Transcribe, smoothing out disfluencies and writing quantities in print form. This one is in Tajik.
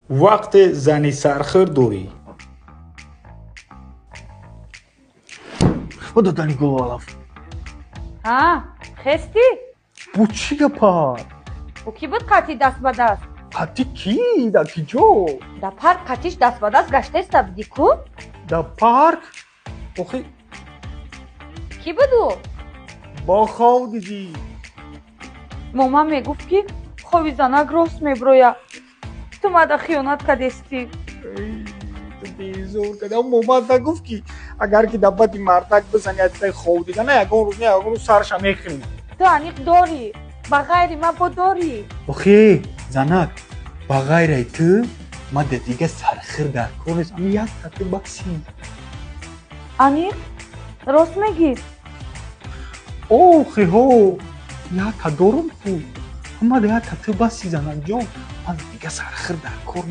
Вақте зани сархӯр дорӣ. Додани гулвалаф. Ҳа, хестӣ? Бу чӣ гапа? Ӯ кӣ буд қатӣ даст ба даст? Қатӣ кӣ? Дар ки ҷо? Дар парк қатиш даст ба даст гаштаиста будӣ ку? Дар парк? Охи. Кӣ буд ӯ? Бо хов дидӣ. Моман мегуфт, ки хоби занак рост меброяд. Ту мада хиёнат кардестӣ. Безор кардам. Момад нагуфт, ки агар ки дар бади мардак бизани, аз хов дидана, ягон рӯз не, ягон рӯз сарша мехӯрӣ. Ту аниқ дорӣ, ба ғайри ман бо дорӣ. Охе, занак, ба ғайраи ту ма да дига сархир дар кор нест. Ами як та ту баси. Аниқ рост мегӣ? Охе, ҳо, як та дорум ку. Ма да як та ту баси, занакҷон, ман дига сархир дар кор.